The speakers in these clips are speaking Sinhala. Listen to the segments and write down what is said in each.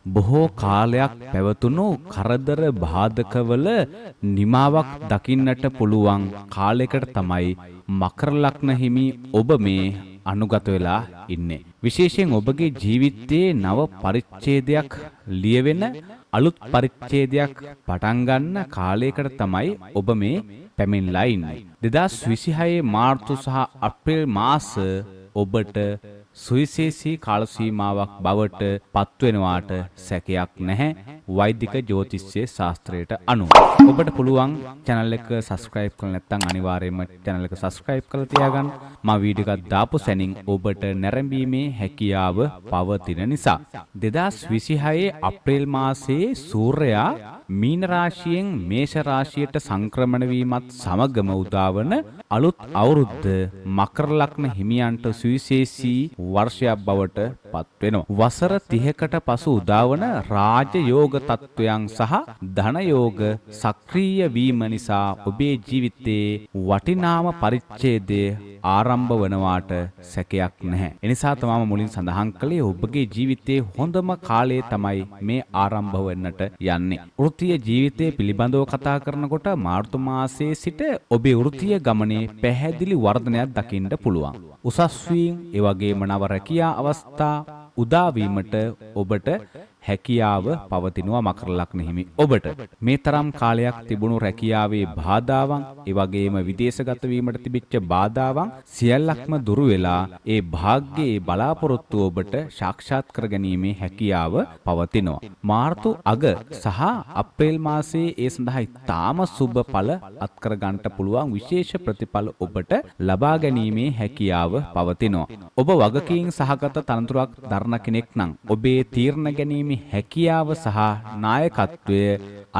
බොහෝ කාලයක් පැවතුණු කරදර බාධකවල නිමාවක් දකින්නට පුළුවන් කාලයකට තමයි මකර ලග්න හිමි ඔබ මේ අනුගත වෙලා ඉන්නේ. විශේෂයෙන් ඔබගේ ජීවිතයේ නව පරිච්ඡේදයක් ලියවෙන අලුත් පරිච්ඡේදයක් පටන් ගන්න කාලයකට තමයි ඔබ මේ පැමිණලා ඉන්නේ. 2026 මාර්තු සහ අප්‍රේල් මාස ඔබට සුවිශේෂී කාල සීමාවක් බවට පත්වෙනවාට සැකයක් නැහැ වෛදික ජ්‍යොතිෂ්‍ය ශාස්ත්‍රයට අනුව. ඔබට පුළුවන් channel එක subscribe කරලා නැත්නම් අනිවාර්යයෙන්ම channel එක subscribe කරලා තියාගන්න. මම වීඩියෝ එකක් දාපු සැනින් ඔබට නැරඹීමේ හැකියාව පවතින නිසා. 2026 අප්‍රේල් මාසයේ සූර්යයා මීන රාශියෙන් මේෂ රාශියට සංක්‍රමණ වීමත් සමගම උදාවන අලුත් අවුරුද්ද මකර ලග්න හිමියන්ට සුවිශේෂී වර්ෂයක් බවට පත් වෙනවා. වසර 30කට පසු උදාවන රාජයෝග තත්ත්වයන් සහ ධනයෝග සක්‍රීය වීම නිසා ඔබේ ජීවිතයේ වටිනාම පරිච්ඡේදය ආරම්භ වනවාට සැකයක් නැහැ. එනිසා තමයි මුලින් සඳහන් කළේ ඔබගේ ජීවිතයේ හොඳම කාලය තමයි මේ ආරම්භ වෙන්නට යන්නේ. වෘත්තීය ජීවිතය පිළිබඳව කතා කරනකොට මාර්තු මාසයේ සිට ඔබේ වෘත්තීය ගමනේ පැහැදිලි වර්ධනයක් දකින්න පුළුවන්. උසස් වීම, ඒ වගේම නව රැකියා අවස්ථා උදා වීමට ඔබට හැකියාව පවතිනවා මකර ලග්න හිමි ඔබට. මේ තරම් කාලයක් තිබුණු රැකියාවේ බාධාවන්, ඒ වගේම විදේශගත වීමට තිබිච්ච බාධාවන් සියල්ලක්ම දුරු වෙලා ඒ භාග්‍යයේ බලාපොරොත්තු ඔබට සාක්ෂාත් කර ගැනීමේ හැකියාව පවතිනවා. මාර්තු අග සහ අප්‍රේල් මාසයේ ඒ සඳහා ඉතාම සුබ ඵල අත්කර ගන්නට පුළුවන් විශේෂ ප්‍රතිඵල ඔබට ලබා ගැනීමේ හැකියාව පවතිනවා. ඔබ වගකීම් සහගත තනතුරක් දරන කෙනෙක් නම් ඔබේ තීරණ ගැනීම හැකියාව සහ නායකත්වය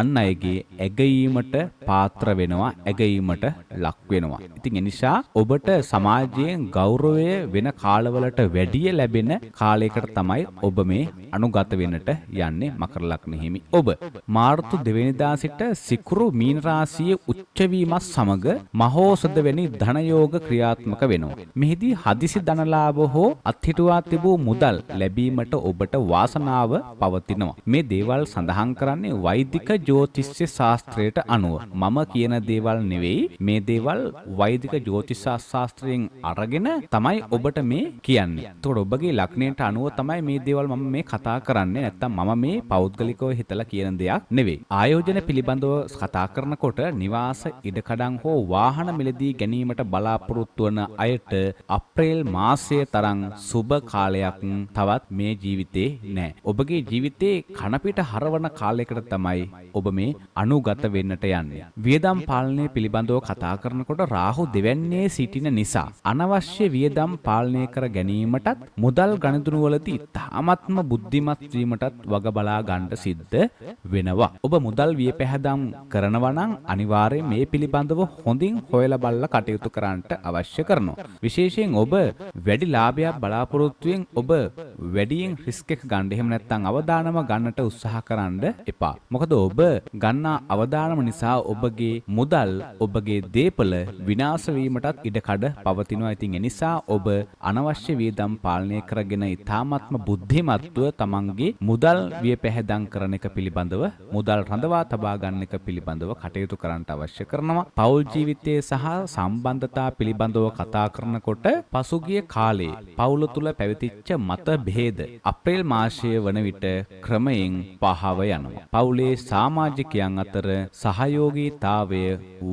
අන් අයගේ ඇගයීමට පාත්‍ර වෙනවා, ඇගයීමට ලක් වෙනවා. ඉතින් ඒ නිසා ඔබට සමාජයෙන් ගෞරවය වෙන කාලවලට වැඩිය ලැබෙන කාලයකට තමයි ඔබ මේ අනුගත වෙන්නට යන්නේ මකර ලග්න හිමි ඔබ. මාර්තු 2 වෙනිදා සිට සිකුරු මීන රාශියේ උච්ච වීමත් සමග මහෝසද වැනි ධනයෝග ක්‍රියාත්මක වෙනවා. මෙහිදී හදිසි ධනලාභ හෝ අත්හිටුවා තිබූ මුදල් ලැබීමට ඔබට වාසනාව පවතිනවා. මේ දේවල් සඳහන් කරන්නේ වෛදික ජ්‍යොතිෂ්‍ය ශාස්ත්‍රයට අනුව. මම කියන දේවල් නෙවෙයි, මේ දේවල් වෛදික ජ්‍යොතිෂ ශාස්ත්‍රයෙන් අරගෙන තමයි ඔබට මේ කියන්නේ. එතකොට ඔබගේ ලග්නයට අනුව තමයි මේ දේවල් මම මේ කතා කරන්නේ. නැත්තම් මම මේ පෞද්ගලිකව හිතලා කියන දෙයක් නෙවෙයි. ආයෝජන පිළිබඳව කතා කරනකොට නිවාස, ඉඩකඩම් හෝ වාහන මිලදී ගැනීමට බලාපොරොත්තු වන අයට අප්‍රේල් මාසය තරම් සුබ කාලයක් තවත් මේ ජීවිතේ නෑ. ඔබගේ ජීවිතේ කනපිට හරවන කාලයකට තමයි ඔබ මේ අනුගත වෙන්නට යන්නේ. වියදම් පාලනය පිළිබඳව කතා කරනකොට රාහු දෙවැන්නේ සිටින නිසා අනවශ්‍ය වියදම් පාලනය කර ගැනීමටත් මුදල් ගණිතුණු වලදී ඉතාමත්ම බුද්ධිමත් වීමටත් වග බලා ගන්නට සිද්ධ වෙනවා. ඔබ මුදල් වියපැහැදම් කරනවා නම් අනිවාර්යයෙන් මේ පිළිබඳව හොඳින් හොයලා බලලා කටයුතු කරන්නට අවශ්‍ය කරනවා. විශේෂයෙන් ඔබ වැඩි ලාභයක් බලාපොරොත්තුවෙන් ඔබ වැඩියෙන් රිස්ක් එක ගන්න, එහෙම නැත්නම් අවදානම ගන්නට උත්සාහ කරන්න එපා. මොකද ඔබ ගන්නා අවදානම නිසා ඔබගේ මුදල්, ඔබගේ දේපල විනාශ වීමටත් ඉඩකඩ පවතිනවා. ඉතින් ඒ නිසා ඔබ අනවශ්‍ය වියදම් පාලනය කරගෙන ඉතාමත්ම බුද්ධිමත්ව තමන්ගේ මුදල් වියපැහැදම් කරන එක පිළිබඳව, මුදල් රඳවා තබා ගන්න එක පිළිබඳව කටයුතු කරන්නට අවශ්‍ය කරනවා. පෞල් ජීවිතයේ සහ සම්බන්ධතා පිළිබඳව කතා කරනකොට පසුගිය කාලේ පවුල තුල පැවතිච්ච මතභේද අප්‍රේල් මාසය වන විට ක්‍රමයෙන් පහව යනවා. පවුලේ සමාජිකයන් අතර සහයෝගීතාවය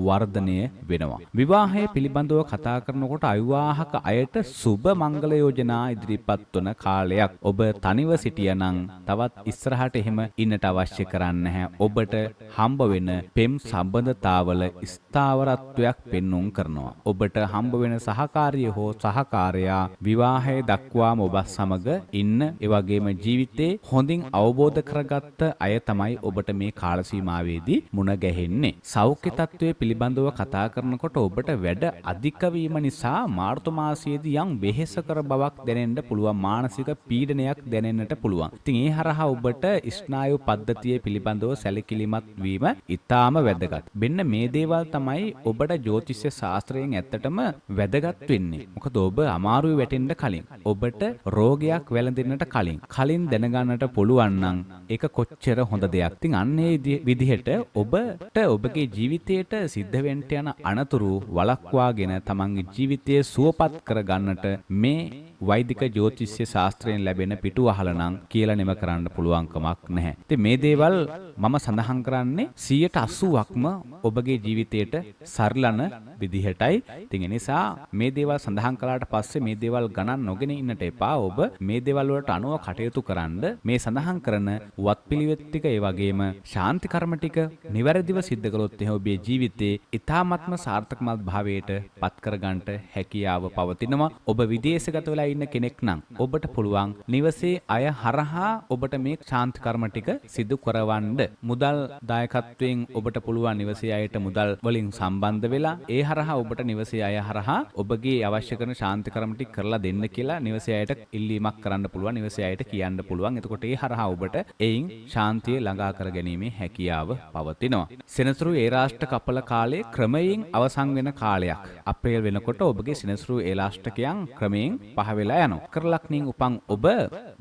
වර්ධනය වෙනවා. විවාහය පිළිබඳව කතා කරනකොට අවිවාහක අයට සුබ මංගල යෝජනා ඉදිරිපත් වන කාලයක්. ඔබ තනිව සිටියනම් තවත් ඉස්සරහට එහෙම ඉන්නට අවශ්‍ය කරන්නේ නැහැ. ඔබට හම්බ වෙන පෙම් සම්බන්ධතාවල ස්ථාවරත්වයක් පෙන්නුම් කරනවා. ඔබට හම්බ වෙන සහකාරිය හෝ සහකාරයා විවාහය දක්වාම ඔබ සමග ඉන්න, ඒ වගේම ජීවිතේ හොඳින් අවබෝධ කරගත්ත අය තමයි ඔබට මේ කාල සීමාවේදී මුණ ගැහෙන්නේ. සෞඛ්‍ය තත්ත්වය පිළිබඳව කතා කරනකොට ඔබට වැඩ අධික වීම නිසා මාර්තු මාසයේදී යම් වෙහෙසකර බවක් දැනෙන්න පුළුවන්, මානසික පීඩනයක් දැනෙන්නට පුළුවන්. ඉතින් ඒ හරහා ඔබට ස්නායු පද්ධතිය පිළිබඳව සැලකිලිමත් වීම ඉතාම වැදගත්. මෙන්න මේ දේවල් තමයි ඔබට ජ්‍යොතිෂ ශාස්ත්‍රයෙන් ඇත්තටම වැදගත් වෙන්නේ. මොකද ඔබ අමාරුවේ වැටෙන්න කලින්, ඔබට රෝගයක් වැළඳෙන්නට කලින් දැනගන්නට පුළුවන් නම් ඒක කොච්චර හොඳ දෙයක්. ඉතින් අන්න ඒ විදිහට ඔබට ඔබගේ ජීවිතයට සිද්ධ වෙන්න යන අනතුරු වළක්වාගෙන තමන්ගේ ජීවිතය සුවපත් කරගන්නට මේ වෛදික ජ්‍යොතිෂ්‍ය ශාස්ත්‍රයෙන් ලැබෙන පිටුවහල නම් කියලා නෙම කරන්න පුළුවන්කමක් නැහැ. ඉතින් මේ දේවල් මම සඳහන් කරන්නේ 80%ක්ම ඔබගේ ජීවිතයට සරිලන විදිහටයි. ඉතින් ඒ නිසා මේ දේවල් සඳහන් කළාට පස්සේ මේ දේවල් ගණන් නොගෙන ඉන්නට එපා. ඔබ මේ දේවල් වලට අනුව කටයුතු කරන්න. මේ සඳහන් කරන වත්පිළිවෙත් ටික, ඒ වගේම ශාන්ති කර්ම ටික නිවැරදිව සිද්ධ කළොත් එහෙම ඔබේ ජීවිතේ ඉතාමත්ම සාර්ථකමත් භාවයට පත් කරගන්නට හැකියාව පවතිනවා. ඔබ විදේශගත වෙලා ඉන්න කෙනෙක් නම් ඔබට පුළුවන් නිවසේ අය හරහා ඔබට මේ ශාන්ති කර්ම ටික සිදු කරවන්න. මුදල් දායකත්වයෙන් ඔබට පුළුවන් නිවසේ අයට මුදල් වලින් සම්බන්ධ වෙලා ඒ හරහා ඔබට නිවසේ අය හරහා ඔබගේ අවශ්‍ය කරන ශාන්ති කර්ම ටික කරලා දෙන්න කියලා නිවසේ අයට ඉල්ලීමක් කරන්න පුළුවන්, නිවසේ අයට කියන්න පුළුවන්. එතකොට ඒ හරහා ඔබට එයින් ශාන්තිය ළඟා කර ගැනීමේ හැකියාව පවතිනවා. සෙනසුරු ඒ රාෂ්ට්‍ර කපල කාලයේ ක්‍රමයෙන් අවසන් වෙන කාලයක්. අප්‍රේල් වෙනකොට ඔබගේ සෙනසුරු ඒ රාෂ්ට්‍රකයන් ක්‍රමයෙන් පහ වෙලා යනවා. මකර ලග්නයෙන් උපන් ඔබ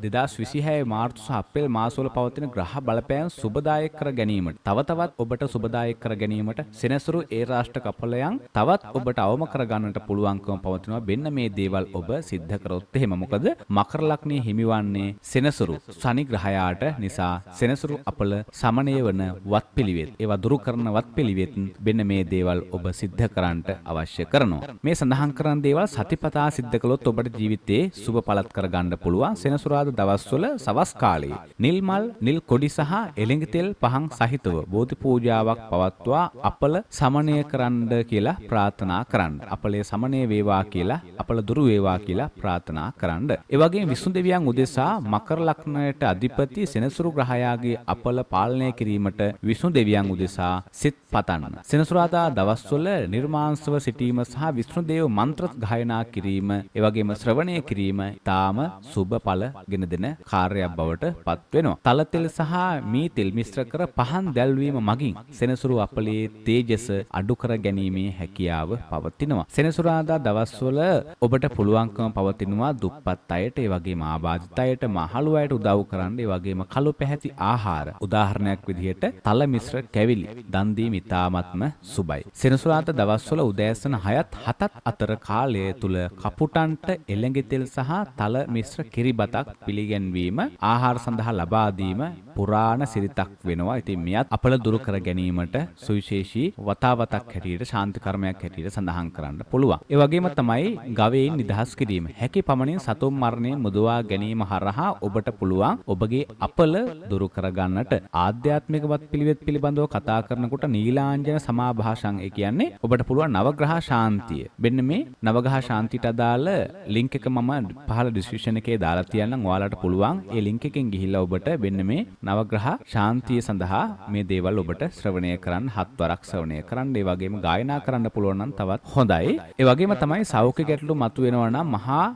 2026 මාර්තු සහ අප්‍රේල් මාසවල පවතින ග්‍රහ බලපෑම් සුබදායක කර ගැනීමට, තව තවත් ඔබට සුබදායක කර ගැනීමට සෙනසුරු ඒ රාෂ්ට්‍ර කපලයන් තවත් ඔබට අවම කර ගන්නට පුළුවන්කම පවතිනවා. මෙන්න මේ දේවල් ඔබ සිද්ධ කරොත් එහෙම. මොකද මකර ලග්නයේ හිමිවන්නේ සෙනසුරු ශනි ග්‍රහයාට නිසා සෙනසුරු අපල සමනය වන වත්පිළිවෙත්, ඒවා දුරු කරන වත්පිළිවෙත් මෙන්න මේ දේවල් ඔබ සිද්ධ කරන්නට අවශ්‍ය කරනවා. මේ සඳහන් කරන දේවල් සතිපතා සිද්ධ කළොත් ඔබට ජීවිතේ සුබ පලත් කරගන්න පුළුවන්. සෙනසුරාදා දවස්වල සවස් කාලයේ නිල් මල්, නිල් කොඩි සහ එළඟි තෙල් පහන් සහිතව බෝධි පූජාවක් පවත්වා අපල සමනය කරන්න කියලා ප්‍රාර්ථනා කරන්න. අපලේ සමනය වේවා කියලා, අපල දුරු වේවා කියලා ප්‍රාර්ථනා කරන්න. ඒ වගේම විෂ්ණු දෙවියන් උදෙසා මකර ලග්නයට අධිපති සෙනසුරු ග්‍රහයාගේ අපල පාලනය කිරීමට විෂ්ණු දෙවියන් උදෙසා සිත් පතන්න. සෙනසුරාදා දවස්වල නිර්මාංශව සිටීම සහ විෂ්ණු දේව මන්ත්‍ර ගායනා කිරීම, ඒ වගේම ශ්‍රවණය කිරීම තාම සුබ ඵල ගෙන දෙන කාර්යයක් බවට පත් වෙනවා. තල තෙල් සහ මී තෙල් මිශ්‍ර කර පහන් දැල්වීම මගින් සෙනසුරු අපලේ තේජස අඩු කර ගැනීමේ හැකියාව පවතිනවා. සෙනසුරාදා දවස්වල ඔබට පුළුවන්කම පවතිනවා දුප්පත් අයට, ඒ වගේම ආබාධිත අයට, මහලු අයට උදව් කරන්න, ඒ වගේම කළු පැහැති ආහාර උදාහරණයක් විදිහට තල මිශ්‍ර කැවිලි දන් දීම ඉතාමත්ම සුබයි. සෙනසුරාදා දවස්වල උදෑසන 6ත් 7ත් අතර කාලය තුල කපුටන්ට එළඟි තෙල් සහ තල මිශ්‍ර කිරිබතක් පිළිගැන්වීම ආහාර සඳහා ලබා දීම පුරාණ සිරිතක් වෙනවා. ඉතින් මෙයත් අපල දුරු කර ගැනීමට සුවිශේෂී වතාවතක් හැටියට, ශාන්ති කර්මයක් හැටියට සඳහන් කරන්න පුළුවන්. ඒ වගේම තමයි ගවයින් නිදහස් කිරීම. හැකි පමණින් සතුන් මරණය මුදවා ගැනීම හරහා ඔබට පුළුවන් ඔබගේ අපල දුරු කර ගන්නට. ආධ්‍යාත්මික වත්පිළිවෙත් පිළිබඳව කතා කරනකොට නීලාංජන සමාභාෂං, ඒ කියන්නේ ඔබට පුළුවන් නවග්‍රහ ශාන්තිය. මෙන්න මේ නවග්‍රහ ශාන්තියට අදාළ ලින්ක් එක මම පහළ ඩිස්ක්‍රිප්ෂන් එකේ දාලා තියන්නම්. ඔයාලට පුළුවන් ඒ ලින්ක් එකෙන් ගිහිල්ලා ඔබට මෙන්න මේ නවග්‍රහ ශාන්තිය සඳහා මේ දේවල් ඔබට ශ්‍රවණය කරන්න, හත් වරක් ශ්‍රවණය කරන්න, ඒ වගේම ගායනා කරන්න පුළුවන් නම් තවත් හොඳයි. ඒ වගේම තමයි සෞඛ්‍ය ගැටලු මතුවෙනවා නම් මහා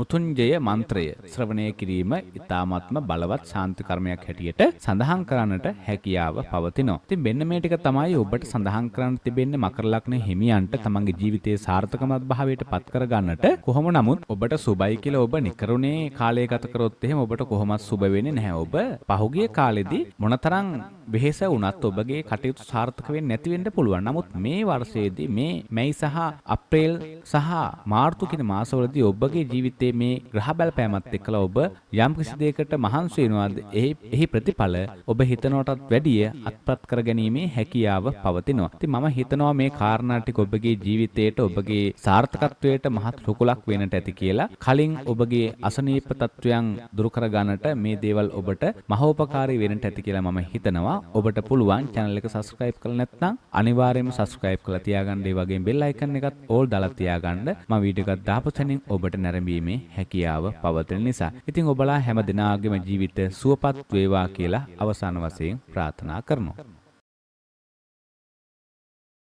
මුතුංජය මන්ත්‍රය ශ්‍රවණය කිරීම ඉතාමත්ම බලවත් ශාන්ති කර්මයක් හැටියට සඳහන් කරන්නට හැකියාව පවතිනවා. ඉතින් මෙන්න මේ ටික තමයි ඔබට සඳහන් කරන්න තිබෙන්නේ මකර ලග්න හිමියන්ට තමන්ගේ ජීවිතයේ සාර්ථකමත් භාවයට පත් කර ගන්නට. කොහොම නමුත් ඔබට සුබයි කියලා ඔබ නිකරුණේ කාලය ගත කරොත් එහෙම ඔබට කොහොමත් සුබ වෙන්නේ නැහැ. ඔබ පහුගිය කාලෙදී මොනතරම් වෙහෙස වුණත් ඔබගේ කටයුතු සාර්ථක වෙන්නේ නැති වෙන්න පුළුවන්. නමුත් මේ වර්ෂයේදී මේ මැයි සහ අප්‍රේල් සහ මාර්තු කියන මාසවලදී ඔබගේ ජීවිතයේ මේ ග්‍රහ බලපෑමත් එක්කලා ඔබ යම් කිසි දෙයකට මහන්සි වෙනවාද එහි ප්‍රතිඵල ඔබ හිතනවටත් වැඩිය අත්පත් කර ගැනීමේ හැකියාව පවතිනවා. ඉතින් මම හිතනවා මේ කාරණා ටික ඔබගේ ජීවිතයට ඔබගේ සාර්ථකත්වයට මහත් රුකුලක් වෙන්නට ඇති කියලා. කලින් ඔබගේ අසනීප තත්වයන් දුරු කර ගන්නට මේ දේවල් ඔබට මහෝපකාරී වෙන්නට ඇති කියලා මම හිතනවා. ඔබට පුළුවන් channel එක subscribe කරලා නැත්නම් අනිවාර්යයෙන්ම subscribe කරලා තියාගන්න. ඒ වගේම bell icon එකත් all දාලා තියාගන්න. මම වීඩියෝ එකක් දාපු තැනින් ඔබට නැරඹීමේ හැකියාව පවතින නිසා. ඉතින් ඔබලා හැම දිනාගේම ජීවිත සුවපත් වේවා කියලා අවසාන වශයෙන් ආදරයෙන් ප්‍රාර්ථනා කරනවා.